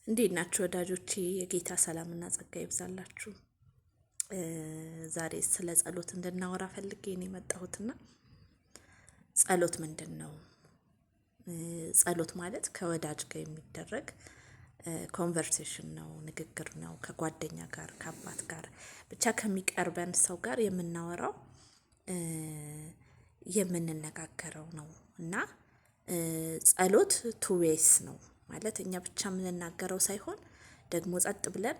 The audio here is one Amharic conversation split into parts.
እንዴት ናችሁ ወዳጆቼ? የጌታ ሰላምና ጸጋ ይብዛላችሁ። ዛሬ ስለ ጸሎት እንድናወራ ፈልጌ ነው የመጣሁትና ጸሎት ምንድን ነው? ጸሎት ማለት ከወዳጅ ጋር የሚደረግ conversation ነው፣ ንግግር ነው። ከጓደኛ ጋር፣ ከአባት ጋር፣ ብቻ ከሚቀርበን ሰው ጋር የምናወራው፣ የምንነጋገረው ነው። እና ጸሎት two ways ነው፣ ማለት እኛ ብቻ የምንናገረው ሳይሆን ደግሞ ጸጥ ብለን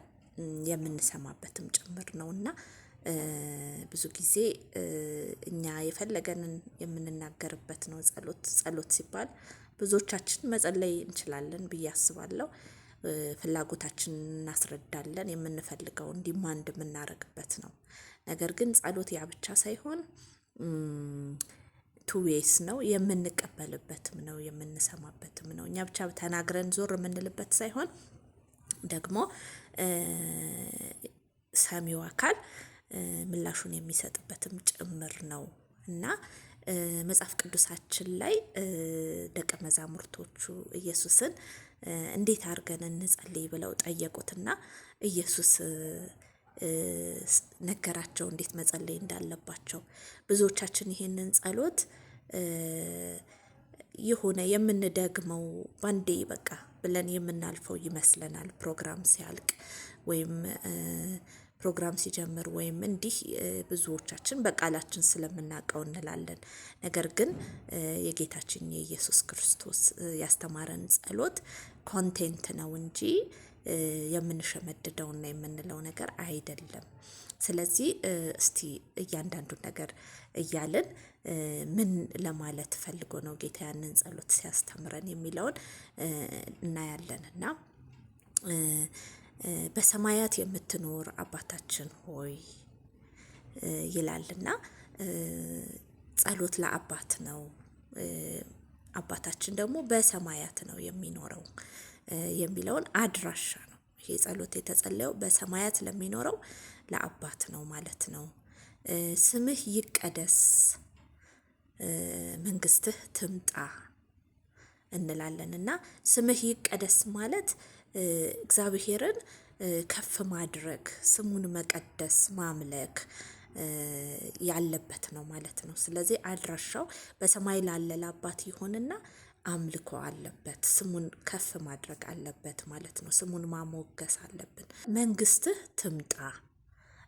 የምንሰማበትም ጭምር ነው። እና ብዙ ጊዜ እኛ የፈለገንን የምንናገርበት ነው ጸሎት። ጸሎት ሲባል ብዙዎቻችን መጸለይ እንችላለን ብዬ አስባለሁ። ፍላጎታችንን እናስረዳለን፣ የምንፈልገውን demand የምናደርግበት ነው። ነገር ግን ጸሎት ያ ብቻ ሳይሆን two ways ነው፣ የምንቀበልበትም ነው፣ የምንሰማበትም ነው። እኛ ብቻ ተናግረን ዞር የምንልበት ሳይሆን ደግሞ ሰሚው አካል ምላሹን የሚሰጥበትም ጭምር ነው። እና መጽሐፍ ቅዱሳችን ላይ ደቀ መዛሙርቶቹ ኢየሱስን እንዴት አድርገን እንጸልይ ብለው ጠየቁትና ኢየሱስ ነገራቸው እንዴት መጸለይ እንዳለባቸው። ብዙዎቻችን ይሄንን ጸሎት የሆነ የምንደግመው፣ ባንዴ በቃ ብለን የምናልፈው ይመስለናል። ፕሮግራም ሲያልቅ ወይም ፕሮግራም ሲጀምር ወይም እንዲህ ብዙዎቻችን በቃላችን ስለምናውቀው እንላለን። ነገር ግን የጌታችን የኢየሱስ ክርስቶስ ያስተማረን ጸሎት content ነው እንጂ የምንሸመድደውና የምንለው ነገር አይደለም። ስለዚህ እስቲ እያንዳንዱን ነገር እያልን ምን ለማለት ፈልጎ ነው ጌታ ያንን ጸሎት ሲያስተምረን የሚለውን እናያለን። እና በሰማያት የምትኖር አባታችን ሆይ ይላልና ጸሎት ለአባት ነው። አባታችን ደግሞ በሰማያት ነው የሚኖረው የሚለውን አድራሻ ነው። ይሄ ጸሎት የተጸለየው በሰማያት ለሚኖረው ለአባት ነው ማለት ነው። ስምህ ይቀደስ፣ መንግስትህ ትምጣ እንላለን። እና ስምህ ይቀደስ ማለት እግዚአብሔርን ከፍ ማድረግ፣ ስሙን መቀደስ፣ ማምለክ ያለበት ነው ማለት ነው። ስለዚህ አድራሻው በሰማይ ላለ ለአባት ይሆንና አምልኮ አለበት፣ ስሙን ከፍ ማድረግ አለበት ማለት ነው። ስሙን ማሞገስ አለብን። መንግስትህ ትምጣ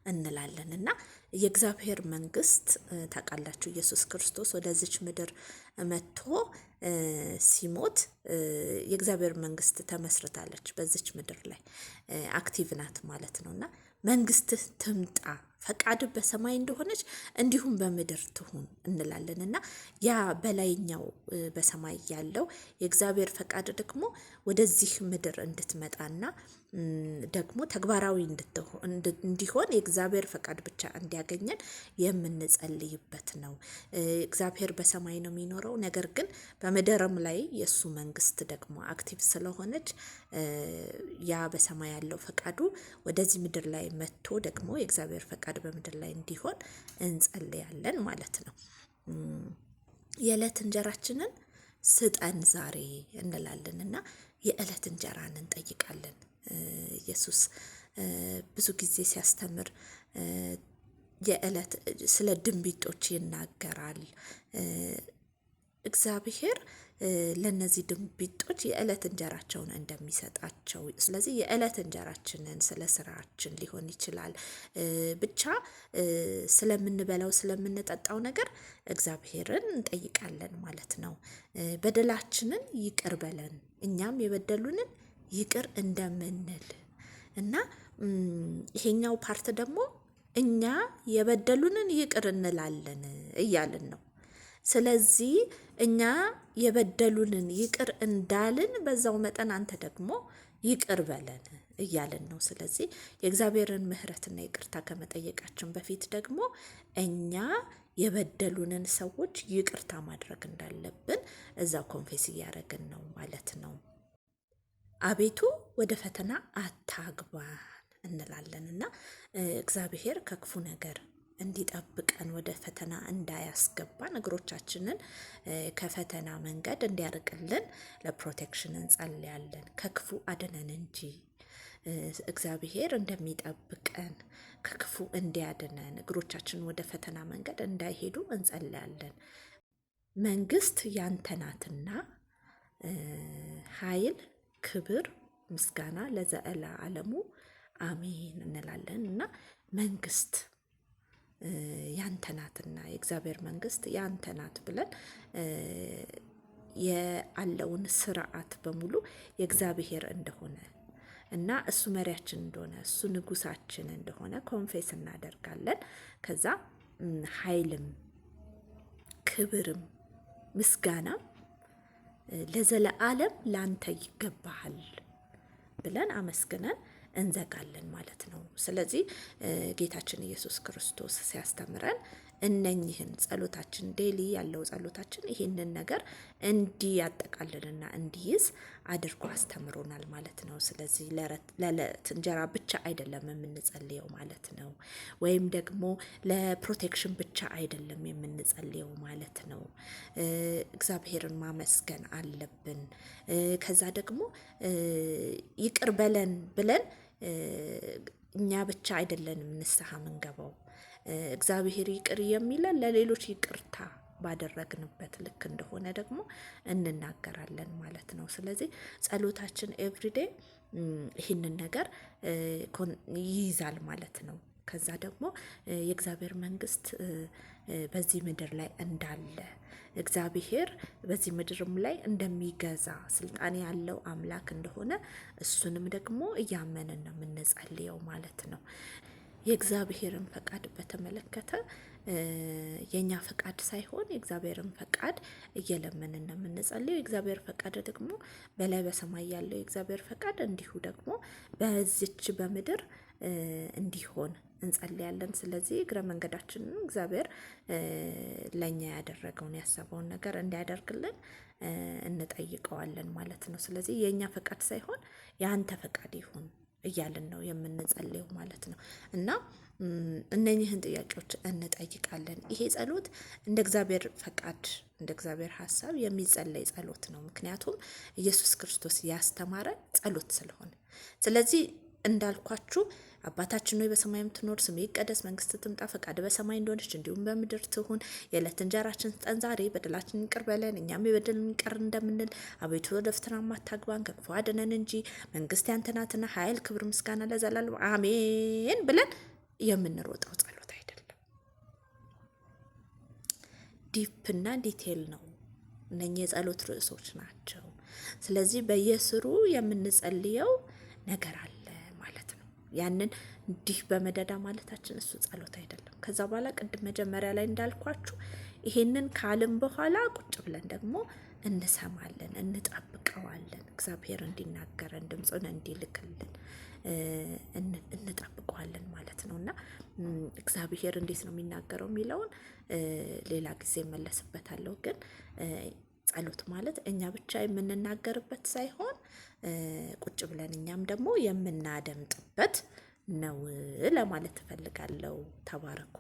እንላለን። እና የእግዚአብሔር መንግስት፣ ታውቃላችሁ፣ ኢየሱስ ክርስቶስ ወደዚች ምድር መጥቶ ሲሞት የእግዚአብሔር መንግስት ተመስርታለች፣ በዚች ምድር ላይ active ናት ማለት ነው። እና መንግስትህ ትምጣ፣ ፈቃድህ በሰማይ እንደሆነች እንዲሁም በምድር ትሁን እንላለን። እና ያ በላይኛው በሰማይ ያለው የእግዚአብሔር ፈቃድ ደግሞ ወደዚህ ምድር እንድትመጣና ደግሞ ተግባራዊ እንዲሆን፣ የእግዚአብሔር ፈቃድ ብቻ እንዲያገኘን የምንጸልይበት ነው። እግዚአብሔር በሰማይ ነው የሚኖረው። ነገር ግን በምድርም ላይ የእሱ መንግስት ደግሞ active ስለሆነች ያ በሰማይ ያለው ፈቃዱ ወደዚህ ምድር ላይ መጥቶ ደግሞ የእግዚአብሔር ፈቃድ በምድር ላይ እንዲሆን እንጸልያለን ማለት ነው። የዕለት እንጀራችንን ስጠን ዛሬ እንላለን እና የዕለት እንጀራን እንጠይቃለን። ኢየሱስ ብዙ ጊዜ ሲያስተምር የዕለት ስለ ድንቢጦች ይናገራል። እግዚአብሔር ለነዚህ ድንቢጦች የዕለት እንጀራቸውን እንደሚሰጣቸው። ስለዚህ የዕለት እንጀራችንን ስለ ስራችን ሊሆን ይችላል፣ ብቻ ስለምንበላው፣ ስለምንጠጣው ነገር እግዚአብሔርን እንጠይቃለን ማለት ነው። በደላችንን ይቅር በለን፣ እኛም የበደሉንን ይቅር እንደምንል። እና ይሄኛው part ደግሞ እኛ የበደሉንን ይቅር እንላለን እያልን ነው። ስለዚህ እኛ የበደሉንን ይቅር እንዳልን በዛው መጠን አንተ ደግሞ ይቅር በለን እያልን ነው። ስለዚህ የእግዚአብሔርን ምሕረትና ይቅርታ ከመጠየቃችን በፊት ደግሞ እኛ የበደሉንን ሰዎች ይቅርታ ማድረግ እንዳለብን እዛው confess እያደረግን ነው ማለት ነው። አቤቱ ወደ ፈተና አታግባን እንላለን እና እግዚአብሔር ከክፉ ነገር እንዲጠብቀን፣ ወደ ፈተና እንዳያስገባን፣ እግሮቻችንን ከፈተና መንገድ እንዲያርቅልን ለ protection እንጸልያለን። ከክፉ አድነን እንጂ፣ እግዚአብሔር እንደሚጠብቀን፣ ከክፉ እንዲያድነን፣ እግሮቻችን ወደ ፈተና መንገድ እንዳይሄዱ እንጸልያለን። መንግስት ያንተ ናትና ኃይል፣ ክብር፣ ምስጋና ለዘለዓለሙ አሜን እንላለን። እና መንግስት ያንተ ናትና፣ የእግዚአብሔር መንግስት ያንተ ናት ብለን ያለውን ስርዓት በሙሉ የእግዚአብሔር እንደሆነ እና እሱ መሪያችን እንደሆነ፣ እሱ ንጉሳችን እንደሆነ confess እናደርጋለን። ከዛ ኃይልም ክብርም ምስጋናም ለዘለዓለም ላንተ ይገባሃል ብለን አመስግነን እንዘጋለን ማለት ነው። ስለዚህ ጌታችን ኢየሱስ ክርስቶስ ሲያስተምረን እነኝህን ጸሎታችን፣ daily ያለው ጸሎታችን ይህንን ነገር እንዲያጠቃልልና እንዲይዝ አድርጎ አስተምሮናል ማለት ነው። ስለዚህ ለዕለት እንጀራ ብቻ አይደለም የምንጸልየው ማለት ነው። ወይም ደግሞ ለ protection ብቻ አይደለም የምንጸልየው ማለት ነው። እግዚአብሔርን ማመስገን አለብን። ከዛ ደግሞ ይቅር በለን ብለን እኛ ብቻ አይደለንም ንስሐ ምንገባው። እግዚአብሔር ይቅር የሚለን ለሌሎች ይቅርታ ባደረግንበት ልክ እንደሆነ ደግሞ እንናገራለን ማለት ነው። ስለዚህ ጸሎታችን everyday ይህንን ነገር ይይዛል ማለት ነው። ከዛ ደግሞ የእግዚአብሔር መንግስት በዚህ ምድር ላይ እንዳለ፣ እግዚአብሔር በዚህ ምድርም ላይ እንደሚገዛ፣ ስልጣን ያለው አምላክ እንደሆነ እሱንም ደግሞ እያመንን ነው የምንጸልየው ማለት ነው። የእግዚአብሔርን ፈቃድ በተመለከተ የእኛ ፈቃድ ሳይሆን የእግዚአብሔርን ፈቃድ እየለመንን ነው የምንጸልየው። የእግዚአብሔር ፈቃድ ደግሞ በላይ በሰማይ ያለው የእግዚአብሔር ፈቃድ እንዲሁ ደግሞ በዚች በምድር እንዲሆን እንጸልያለን። ስለዚህ እግረ መንገዳችንን እግዚአብሔር ለእኛ ያደረገውን፣ ያሰበውን ነገር እንዲያደርግልን እንጠይቀዋለን ማለት ነው። ስለዚህ የእኛ ፈቃድ ሳይሆን የአንተ ፈቃድ ይሁን እያልን ነው የምንጸልየው ማለት ነው። እና እነኝህን ጥያቄዎች እንጠይቃለን። ይሄ ጸሎት እንደ እግዚአብሔር ፈቃድ፣ እንደ እግዚአብሔር ሀሳብ የሚጸለይ ጸሎት ነው። ምክንያቱም ኢየሱስ ክርስቶስ ያስተማረ ጸሎት ስለሆነ። ስለዚህ እንዳልኳችሁ "አባታችን ሆይ በሰማይ የምትኖር፣ ስምህ ይቀደስ፣ መንግስትህ ትምጣ፣ ፈቃድህ በሰማይ እንደሆነች እንዲሁም በምድር ትሁን። የዕለት እንጀራችንን ስጠን ዛሬ፣ በደላችንን ይቅር በለን እኛም የበደሉንን ይቅር እንደምንል፣ አቤቱ ወደ ፈተና አታግባን፣ ከክፉ አድነን እንጂ መንግስት ያንተ ናትና፣ ኃይል፣ ክብር፣ ምስጋና ለዘላለሙ አሜን" ብለን የምንሮጠው ጸሎት አይደለም። Deep እና detail ነው። እነኚህ የጸሎት ርዕሶች ናቸው። ስለዚህ በየስሩ የምንጸልየው ነገር አለ ማለት ነው። ያንን እንዲህ በመደዳ ማለታችን እሱ ጸሎት አይደለም። ከዛ በኋላ ቅድም መጀመሪያ ላይ እንዳልኳችሁ ይሄንን ካልን በኋላ ቁጭ ብለን ደግሞ እንሰማለን፣ እንጠብቀዋለን። እግዚአብሔር እንዲናገረን፣ ድምፁን እንዲልክልን እንጠብቀዋለን ማለት ነው። እና እግዚአብሔር እንዴት ነው የሚናገረው የሚለውን ሌላ ጊዜ እመለስበታለሁ። ግን ጸሎት ማለት እኛ ብቻ የምንናገርበት ሳይሆን ቁጭ ብለን እኛም ደግሞ የምናደምጥበት ነው ለማለት እፈልጋለሁ። ተባረኩ።